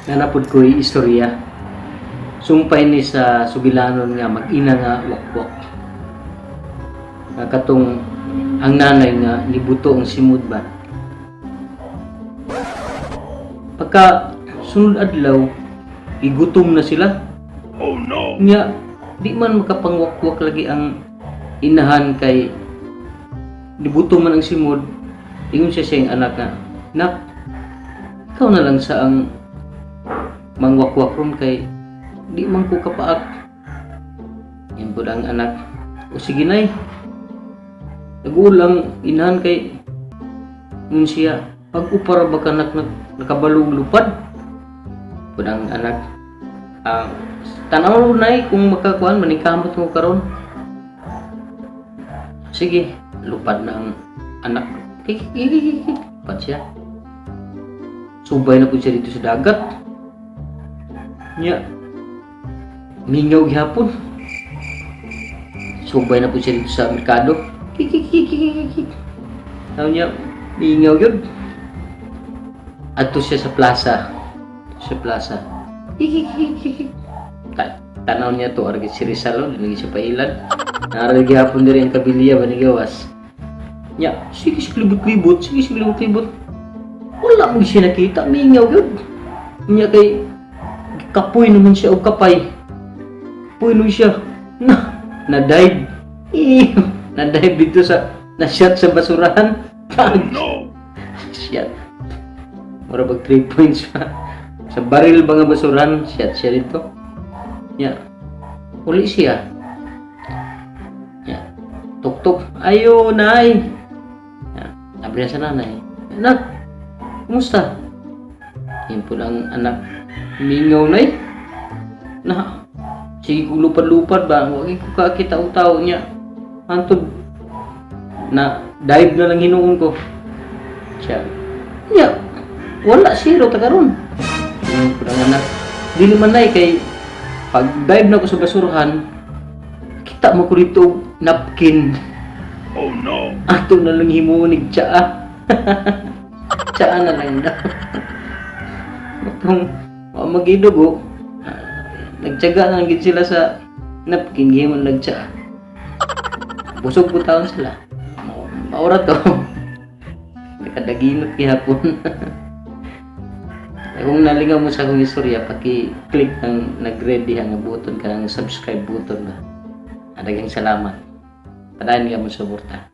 Naa na pod ko'y istorya. Sumpay ni sa sugilanon nga mag-ina nga wakwak. Nga katong ang nanay nga nibuto ang simod ba. Pagka sunod adlaw, igutom na sila. Oh no! Nya, di man makapangwakwak lagi ang inahan kay nibuto man ang simod. Ingon siya sa iyang anak nga, "Nak, ikaw na lang sa ang mangwakwak ron kay di man ko kapaak." Yan po ang anak. "O sige, nay." Nagulang inahan kay ingon siya, "Pag upara ba ka, nak, nakabalog lupad?" Pud ang anak, ang tanaw, nay, kung makakuan maningkamot mo karon. Sige, lupad na ang anak. Lupad siya. Subay na po siya dito sa dagat. Nya, mingaw gihapon. Subay na po siya dito sa merkado. Kikikikikikik. Tao niya, mingaw yun. Adto siya sa plaza. Sa plaza. Kikikikikik. Tanaw niya to, aragit si Rizal, oh, di siya pailan. Narag gihapon diri ang kabilya ba ni gawas. Nya, sige siya libot-libot, sige siya libot-libot. Wala mo siya nakita, mingaw yun. Nya kay kapoy naman siya og kapay. Kapoy naman siya. Na, na-dive. Eh, na-dive dito sa, na-shot sa basurahan. Oh no! Shot. Mura bag 3 points pa. Sa baril ba nga basurahan, shot siya dito. Nya, uli siya. Nya, tuk-tuk. "Ayo, nay." Nya, abri na sa nanay. "Anak, kumusta?" Yun po ang anak. "Mingaw, nay. Na, sige kong lupad-lupad ba? Wag ko kakita tao niya. Hantod, na dive na lang hinuon ko." Siya. "Nya, wala zero ta karon." Yun po ang anak. "Dili man, nay, kay pag dive na ko sa basurahan, kita mo ko dito og napkin." Oh no! Ato na lang himuon og tsaa. Tsaa na lang daw. Itong magidugo, nagtiyaga na lang gid sila sa napkin, gihimon nagtsaa. Busog po taon sila. Maura to. Nakadaginot gihapon. Kung nalingaw mo sa akong istorya, paki-click ang nag-ready nga button ka, ang subscribe button ba. Daghang salamat. Padayon ka mo suporta.